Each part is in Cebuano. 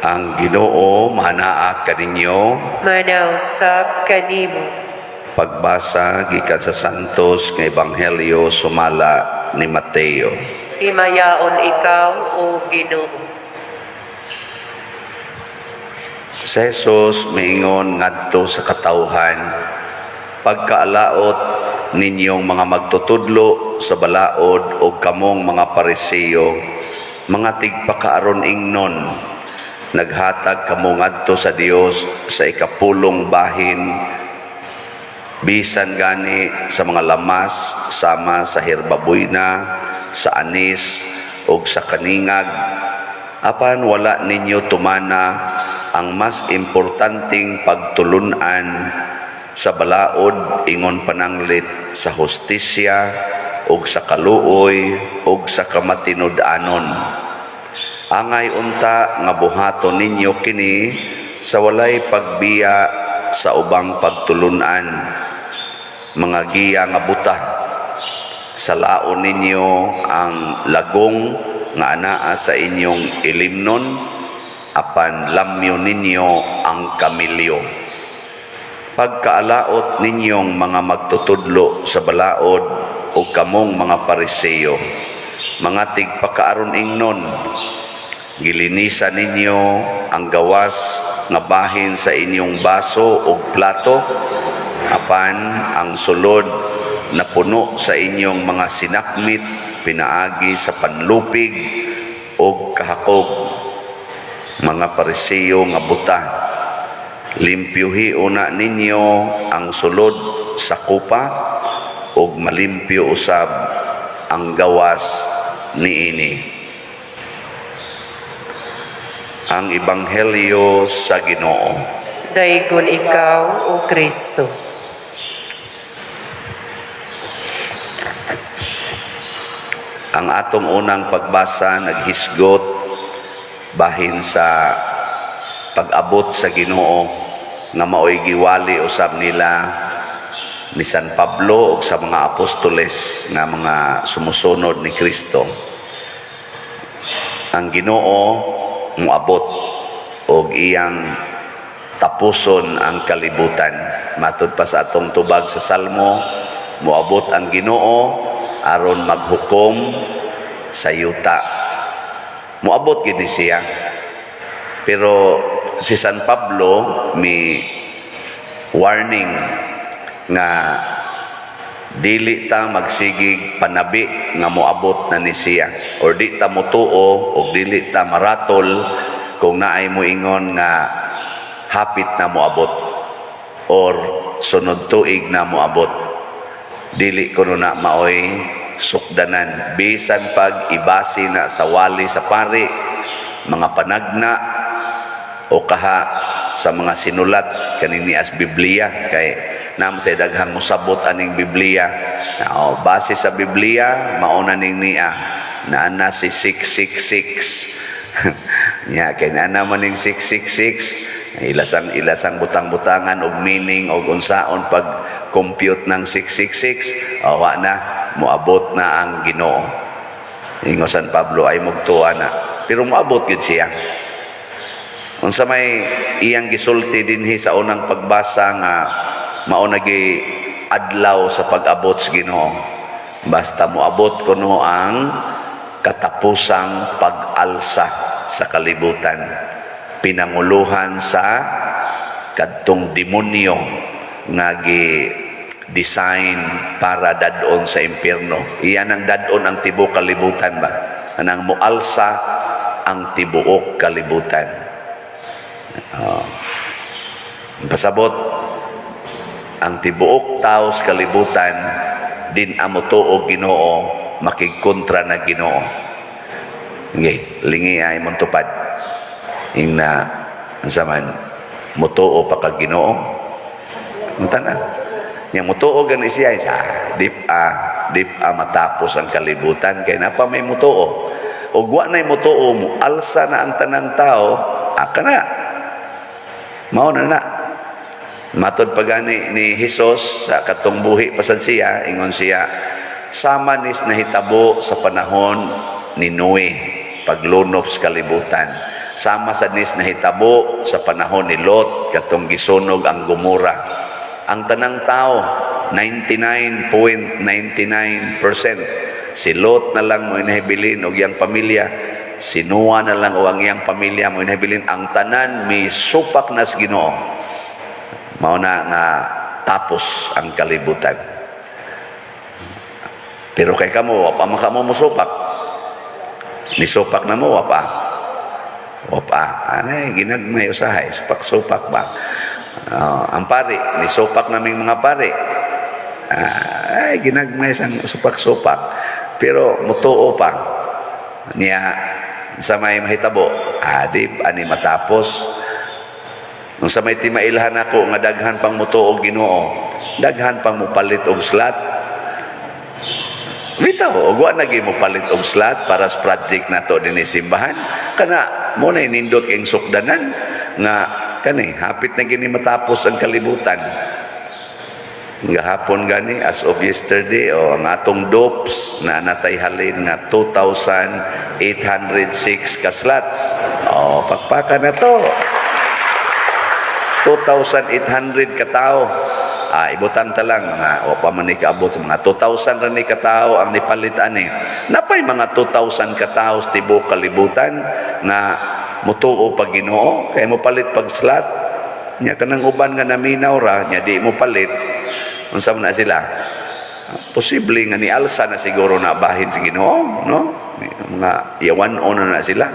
Ang Ginoo manaa kaninyo. Manausab kanimo. Pagbasa gikan sa Santos nga Ebanghelyo sumala ni Mateo. Himayaon ikaw, O Ginoo. Si Jesus miingon ngadto sa katawhan, "Pagkaalaot ninyong mga magtutudlo sa balaod o kamong mga Pariseo, mga tigpakaaron ingnon, naghatag kamo ngadto sa Dios sa ikapulong bahin bisan gani sa mga lamas sama sa herbabuyna, sa anis ug sa kaningag. Apan wala ninyo tumana ang mas importanteng pagtulunan sa balaod, ingon pananglit sa hustisya ug sa kaluoy ug sa kamatinud-anon. Angay unta nga buhaton ninyo kini sa walay pagbiya sa ubang pagtulunan. Mga giya nga buta, salaon ninyo ang lagong nga anaa sa inyong ilimnon, apan lamyo ninyo ang kamilyo. Pagkaalaot ninyong mga magtutudlo sa balaod o kamong mga Pariseo, mga tigpakaaron ingnon, gilinisan ninyo ang gawas nga bahin sa inyong baso o plato, apan ang sulod na puno sa inyong mga sinakmit pinaagi sa panlupig o kahakog. Mga Pariseo nga buta, limpyuhi una ninyo ang sulod sa kupa ug malimpyo usab ang gawas niini." Ang Ebanghelyo sa Ginoo. Daygon ikaw, O Kristo. Ang atong unang pagbasa naghisgot bahin sa pag-abot sa Ginoo nga maoy giwali usab nila ni San Pablo ug sa mga apostoles nga mga sumusunod ni Kristo. Ang Ginoo moabot og iyang tapuson ang kalibutan. Matud pa sa atong tubag sa Salmo, moabot ang Ginoo aron maghukom sa yuta. Moabot gid ni siya. Pero si San Pablo mi warning nga dili ta magsigig panabi nga moabot na ni siya or di ta motuo o dili ta maratol kung naay moingon nga hapit na moabot or sunod tuig na moabot. Dili kuno na maoy sukdanan, bisan pag ibase na sa wali sa pari, mga panagna o kaha sa mga sinulat kanini as Biblia, kay naman sa daghang mosabot aning Biblia na, oh, base sa Biblia mauna ning niya naa na si 666 nya, kay naa naman ning 666, ilasang ilasang butang-butangan og meaning og unsaon pag compute ng 666, oh, wa na moabot na ang Ginoo. Ingon San Pablo, ay mugtuwa na, pero moabot gid siya. Unsa may iyang gisulti dinhi sa unang pagbasa nga mao na gi adlaw sa pag-abot sa Ginoo? Basta moabot kuno ang katapusang pag-alsa sa kalibutan, pinanguluhan sa kadtong demonyo nga gi design para dadon sa impyerno. Iyan ang dadon ang tibuok kalibutan ba? Anang mualsa ang tibuok kalibutan. Oh. Pasabot, ang tibuok tao sa kalibutan din amo tuo Ginoo, makigkontra na Ginoo. Okay, lingi ay montupad. Ing na unsa man, mutuo pa kag Ginoo? Unta na. Nya mutuo gani siya sa dip a matapos ang kalibutan kay napa may mutuo. Ug wa nay mutuo, mo alsa na ang tanang tao, aka na. Mao na na. Matod pa gani ni Hesus sa katong buhi pasad siya, ingon siya, sama nis nahitabo sa panahon ni Noe, paglunop sa kalibutan. Sama sa nis nahitabo sa panahon ni Lot, katong gisunog ang Gomora. Ang tanang tao, 99.99%, si Lot na lang mo nahibilin og iyang pamilya, si Noah na lang o ang iyang pamilya mo nahibilin. Ang tanan misupak na sa Ginoo. Mao na nga tapos ang kalibutan. Pero kay kamo, wa pa man kamo musupak. Nisupak na mo, wa pa? Wa pa. Anay, ginagmay usahay, supak-supak ba? Ang pari, nisupak naming mga pari. Ah, ay, ginagmay sang supak-supak. Pero mutuo pa. Niya, sa may mahitabo, adi, ani matapos. Nung sa may timailhan ako nga daghan pang mutuo og Ginoo, daghan pang mupalit og slot. Bitaw, og wa na gyud mopalit og slot para sa project nato dinhi simbahan. Kana mo na nindot kayong sukdanan nga kani hapit na gini matapos ang kalibutan. Gahapon gani, as of yesterday, o ang atong dopes na natay halin nga 2,806 ka slots. O, pakpaka na to. 2,800 katao. Ah, ibutang ta lang mga o pa man ni kaabot sa mga 2,000 ra ni katao ang nipalit ani. Napay mga 2,000 katao sa tibuok kalibutan nga mutuo pag Ginoo kay mopalit pag slot. Nya kanang uban nga naminaw ra nya di mo palit. Unsa man na sila? Posible nga nialsa na siguro na bahin sa Ginoo, no? Mga yawan na na sila.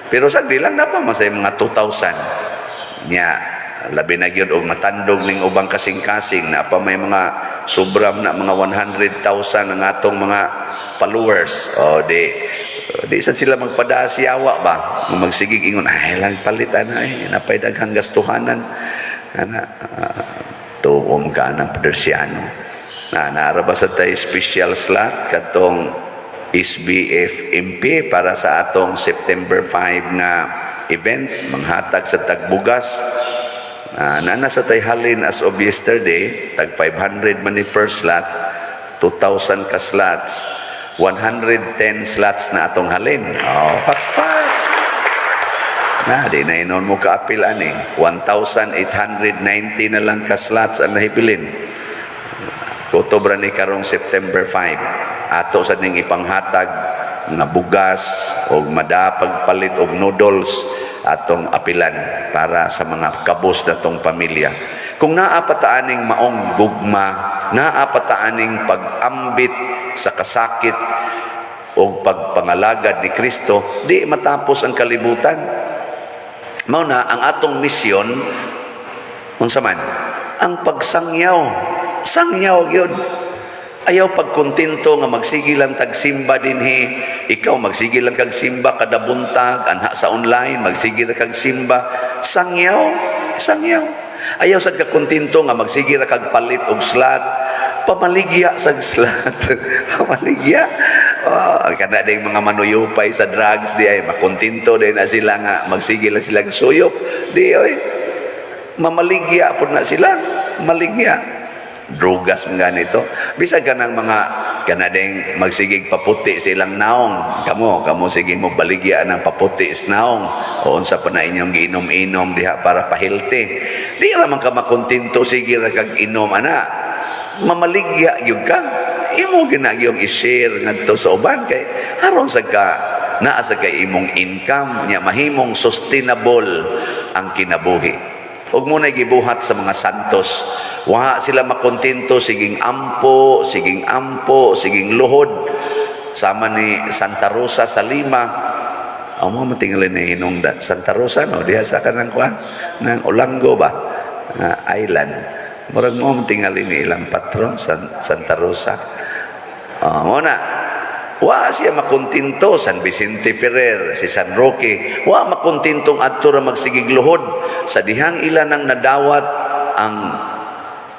Pero sagdi lang na pa masay mga 2,000. Nya labi na gyud og matandog ning ubang kasing-kasing na pa may mga sobram na mga 100,000 ang atong mga followers. O di sad sila magpada siyawa ba? Magsigig ingon, ay lang palit ana eh, napay daghang gastuhanan. Ana, tuom ka ng Padersiano. Na naara ba sa tay special slot katong SBF MP para sa atong September 5 nga event, manghatag sa tagbugas. Na nasa tay halin as of yesterday, tag 500 man ni per slot, 2,000 ka slots, 110 slots na atong halin. Oh, pakpak. Na, di na inon mo kaapil ani. 1,890 na lang ka slots ang nahibilin. Kutob ra ni karong September 5. Ato sa ning ipanghatag nga bugas o madapag palit og noodles atong apilan para sa mga kabos natong pamilya. Kung naa pa ta aning maong gugma, naa pa ta aning pag-ambit sa kasakit o pagpangalagad ni Kristo, di matapos ang kalibutan. Mao na ang atong misyon, unsa man? Ang pagsangyaw. Sangyaw gyud. Ayaw pagkontento nga magsige lang tagsimba dinhi. Ikaw magsige lang kag simba kada buntag, anha sa online magsige ra kag simba. Sangyaw, sangyaw. Ayaw sad ka kontento nga magsige ra kag palit og slot. Pamaligya sa slot. Pamaligya. Oh, kana ding mga manuyupay sa drugs di ay makontento din na sila nga magsige lang sila suyop. Di oy. Mamaligya pud na sila. Maligya drugas mga ganito. Bisag ka ng mga kanadeng magsigig paputi silang naong. Kamo, kamo sige mo baligya ng paputi sa naong. O unsa pa na inyong giinom-inom diha para pahealthy. Di ra man ka makontento sige ra kag inom ana. Mamaligya gyud ka. Imo ginagyong i-share ngadto sa uban kay aron sa ka naa sa kay imong income nya mahimong sustainable ang kinabuhi. Ug mo na gibuhat sa mga santos. Wa sila makontento siging ampo, siging ampo, siging luhod. Sama ni Santa Rosa sa Lima. Ang mga matingali na hinungdan. Santa Rosa, no? Diha sa kanang kuan ng Olango ba? Nga island. Murag mo matingali ni ilang patron, Santa Rosa. Mo na. Wa siya makontento, San Vicente Ferrer, si San Roque. Wa makontentong adto ra magsigig luhod sa dihang ila nang nadawat ang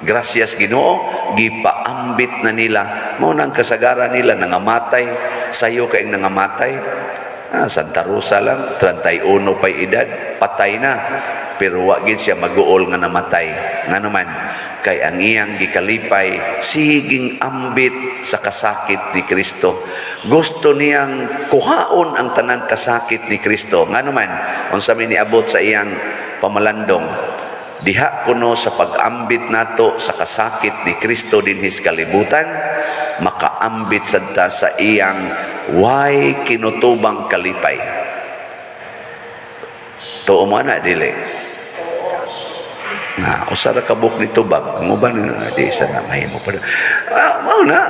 grasyas Ginoo, gipaambit na nila. Mao nang kasagaran nila nangamatay, sayo kay nangamatay. Ah, Santa Rosa lang, 31 pa'y edad, patay na. Pero wa gid siya maguol nga namatay. Nga naman, kay ang iyang gikalipay, siging ambit sa kasakit ni Kristo. Gusto niyang kuhaon ang tanang kasakit ni Kristo. Nga naman, unsa may niabot sa iyang pamalandong, diha kuno sa pag-ambit nato sa kasakit ni Kristo dinhis kalibutan, makaambit sad ta sa iyang way kinutubang kalipay. Tuo mo na, dili? Nga, usa ra ka buok ni tubag. Ang uban, di isa na mahimo pa. Ah, mao na.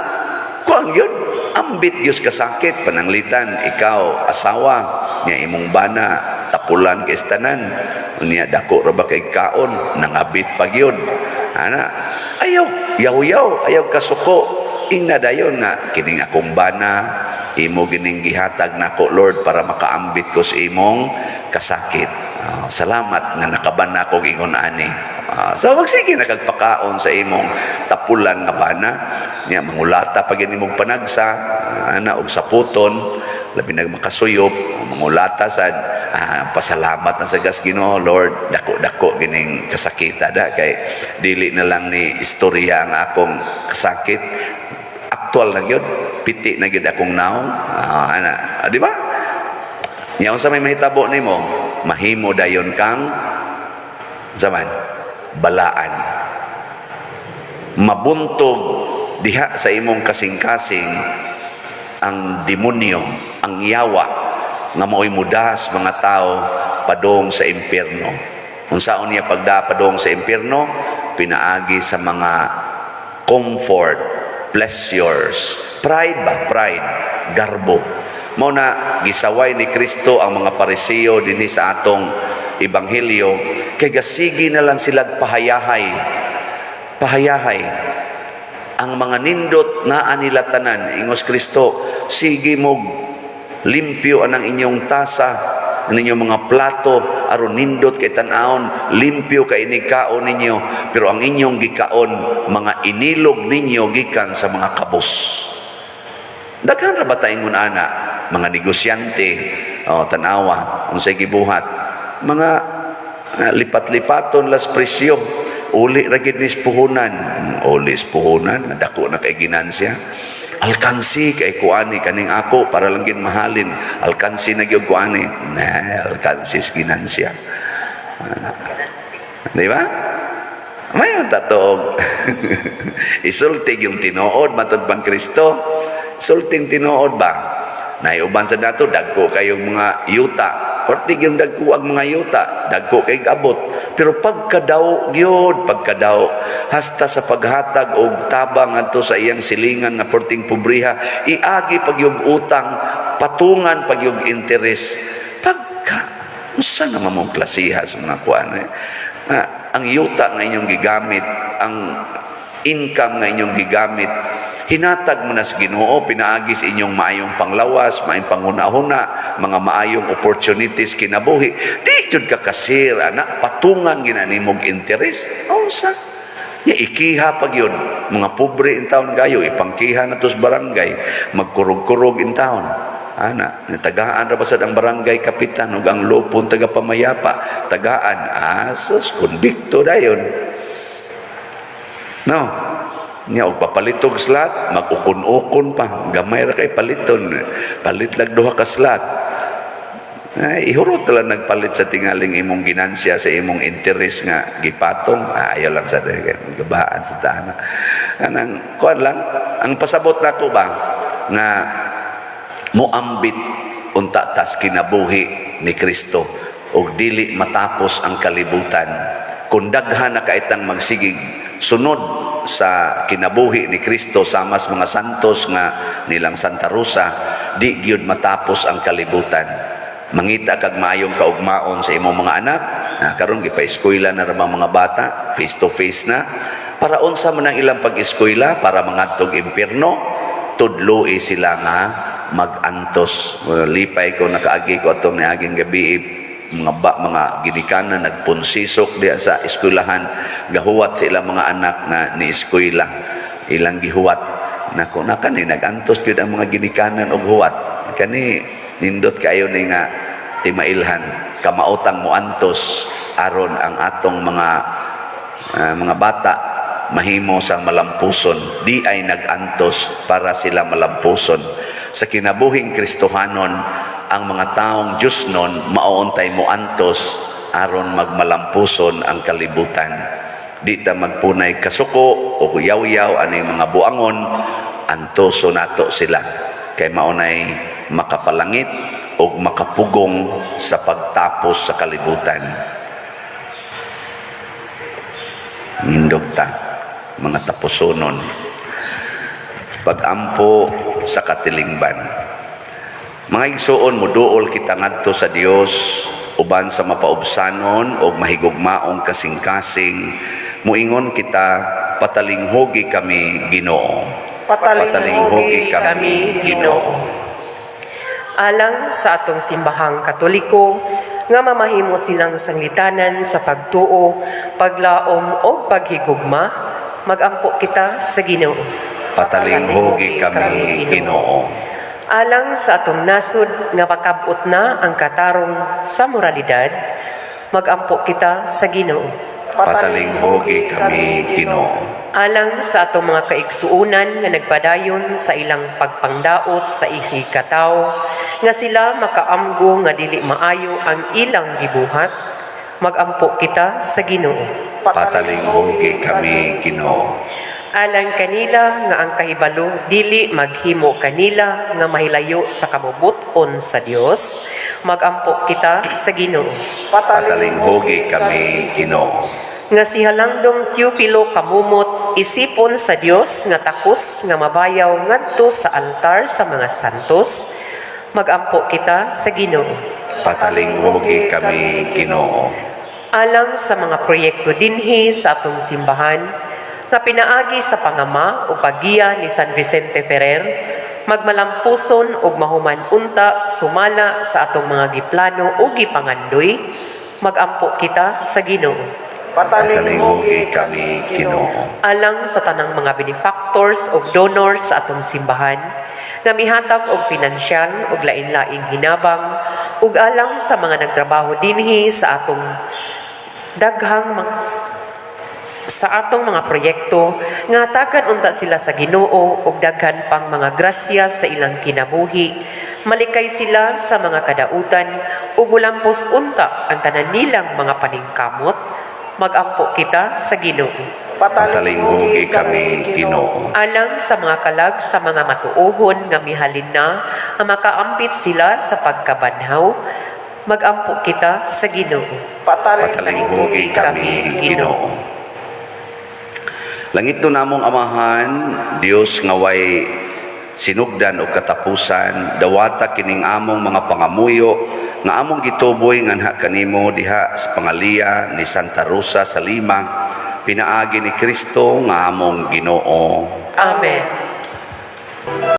Kuang yun, ambit Diyos kasakit, pananglitan, ikaw, asawa, niya imong bana, tapulan kay tanan, niya dako ra ba kay kaon, nangabit pa gyud. Ana, ayaw, yaw-yaw, ayaw kasuko. Ingna dayon nga, kining akong bana, imo gining gihatag nako, Lord, para makaambit ko sa imong kasakit. Ah, salamat nga nakaban na akong ingon ani. Ah, so magsige na kag pakaon sa imong tapulan nga bana niya, mangulata pag imong panagsa ana og saputon, labi na makasuyop, mangulata sad. Ah, pasalamat na sa gas Ginoo, Lord, dako-dako gining kasakita da kay dili na lang ni istorya ang akong kasakit, aktual na gyud, piti na gyud akong naong. Ah, ana. Ah, di ba? Nya unsa may mahitabo nimo, mahimo dayon kang zaman balaan, mabuntog diha sa imong kasing-kasing ang demonyo, ang yawa nga mao'y mudas mga tao padong sa impyerno. Unsaon niya pagda padong sa impyerno? Pinaagi sa mga comfort, pleasures, pride ba? Pride, garbo. Mao na gisaway ni Kristo ang mga Pariseo dinhi sa atong ebanghelyo kay gasigi na lang sila pahayahay. Pahayahay. Ang mga nindot naa nila tanan, ingos Kristo, sige mo limpyo anang inyong tasa, ang inyong mga plato, aron nindot kay tan-awon, limpyo kay inikaon ninyo, pero ang inyong gikaon, mga inilog ninyo gikan sa mga kabos. Daghan ra ba ta ingon ana, mga negosyante, oh, tanawa, unsay gibuhat, mga lipat-lipaton las presyo, uli ra gid ni puhunan, uli sa puhunan, dako na kay ginansya. Alkansi kay kuani kaning ako para lang gid mahalin. Alkansi na gyud kuani. Na, alkansi sa ginansya. Di ba? Mayon tatoog. Isulti yung tinuod matod bang Kristo? Sulting tinuod ba? Naiuban sa dato, dagko kayong mga yuta. Kortig yung dagko ang mga yuta, dagko kay abot. Pero pagkadaw gyud, pagkadaw hasta sa paghatag og tabang ngadto sa iyang silingan nga perting pobriha, iagi pag yung utang, patungan pag yung interes. Pagka unsa naman mong klasiha sa mga kuan eh? Ah, ang yuta nga inyong gigamit, ang income nga inyong gigamit, hinatag mo na sa Ginoo pinaagi sa inyong maayong panglawas, maayong panghuna-huna, mga maayong opportunities kinabuhi. Di jud ka kasir ana, patungan gina nimog interest. Unsa? Nya ikiha pag yun, mga pobre in town kayo, ipangkiha na sa barangay, magkurog-kurog in town. Ana, tagaan ra ba sad ang barangay kapitan ug ang lupon taga pamayapa, tagaan, asos konbikto dayon. No. Nya og papalitog slot, mag-ukon-ukon pa. Gamay ra kay paliton. Palit lag duha ka slot. Ay, ihurot lang nagpalit sa tingaling imong ginansya sa imong interest nga gipatong. Ah, ayaw lang sa gabaan sa tana. Anang kuan lang, ang pasabot nako ba nga moambit unta tas kinabuhi ni Kristo og dili matapos ang kalibutan kung daghan na kaitang magsigig sunod sa kinabuhi ni Kristo sama sa mga santos nga nilang Santa Rosa, di gyud matapos ang kalibutan. Mangita kag maayong kaugmaon sa imong mga anak na karon gipa-eskwela na ra mga bata, face to face na. Para unsa man ang ilang pag-eskwela? Para mangadtog impierno? Tudloi sila nga mag-antos. Lipay ko nakaagi ko atong niaging gabi, mga ba, mga ginikanan nagpunsisok diya sa eskwelahan, gahuwat sa ilang mga anak nga ni eskwela, ilang gihuwat. Nako na, kani nagantos gyud ang mga ginikanan og huwat kani. Nindot kayo ni nga timailhan, kamaotang muantos aron ang atong mga bata mahimo sang malampuson. Di ay nag-antos para sila malampuson. Sa kinabuhing Kristohanon, ang mga taong Diyos nun mauuntay mo antos aron magmalampuson ang kalibutan. Di ta magpunay kasuko o yaw-yaw aning mga buangon, antoso nato sila kay maunay makapalangit o makapugong sa pagtapos sa kalibutan. Nindog ta, mga tapusonon. Pagampo sa katilingban. Mga igsuon, muduol kita ngadto sa Dios uban sa mapaubsanon og mahigugmaong kasing-kasing. Muingon kita, patalinghugi kami, Ginoo. Patalinghugi kami, Ginoo. Alang sa atong simbahang Katoliko nga mamahimo silang sanglitanan sa pagtuo, paglaom o paghigugma, magampo kita sa Ginoo. Patalinghugi kami, Ginoo. Alang sa atong nasod nga makabot na ang katarong sa moralidad, magampo kita sa Ginoo. Patalinghugi kami, Ginoo. Alang sa atong mga kaigsuonan nga nagpadayon sa ilang pagpangdaot sa isigkatawo, nga sila makaamgo nga dili maayo ang ilang gibuhat, magampo kita sa Ginoo. Patalinghugi kami, Ginoo. Alang kanila nga ang kahibalo dili maghimo kanila nga mahilayo sa kabubut-on sa Dios, magampo kita sa Ginoo. Patalinghugi kami, Ginoo. Nga si Halangdong Teofilo Kamumot isipon sa Dios nga takos nga mabayaw ngadto sa altar sa mga santos, magampo kita sa Ginoo. Patalinghugi kami, Ginoo. Alang sa mga proyekto dinhi sa atong simbahan nga pinaagi sa pangama o paggiya ni San Vicente Ferrer, magmalampuson ug mahuman unta sumala sa atong mga giplano o gipangandoy, magampo kita sa Ginoo. Patalinghugi kami, Ginoo. Alang sa tanang mga benefactors ug donors sa atong simbahan nga mihatag og pinansyal ug lain-laing hinabang, ug alang sa mga nagtrabaho dinhi sa atong mga proyekto nga hatagan unta sila sa Ginoo og daghan pang mga grasya sa ilang kinabuhi, malikay sila sa mga kadautan ug mulampos unta ang tanan nilang mga paningkamot, magampo kita sa Ginoo. Patalinghugi kami, Ginoo. Alang sa mga kalag sa mga matuohon nga mihalin na nga makaambit sila sa pagkabanhaw, magampo kita sa Ginoo. Patalinghugi kami, Ginoo. Langit no namong Amahan, Dios nga way sinugdan o katapusan, dawata kining among mga pangamuyo nga among gituboy nganha kanimo diha sa pangaliya ni Santa Rosa sa Lima, pinaagi ni Kristo nga among Ginoo. Amen.